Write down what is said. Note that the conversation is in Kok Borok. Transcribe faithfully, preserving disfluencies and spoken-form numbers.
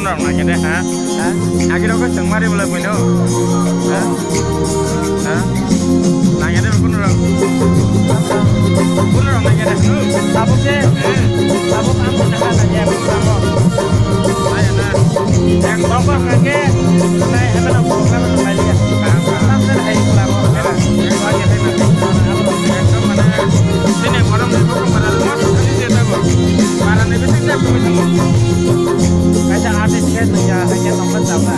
Rok nangya de, ha? Ha? Agi rok chwng mari bwlai buino. Ha? Ha? Nangya de kuno rok. Kuno rok nangya de, no? Abo ke? Eh. Abo kaam ko naha nangya, abo kaam ko. Nangya na. Ek bokor kake, nai, ebe na bokor na nai ya. Kaam, kaam. Kaam se hai kula ko. Ebe, ebe, ebe, ebe. Ekdom mane, sini borom ni bokor mane, mas kali dia tahu. Para ni bising dia, bising. Kaisa artist khe nung ya, hai khe tongkha chao na.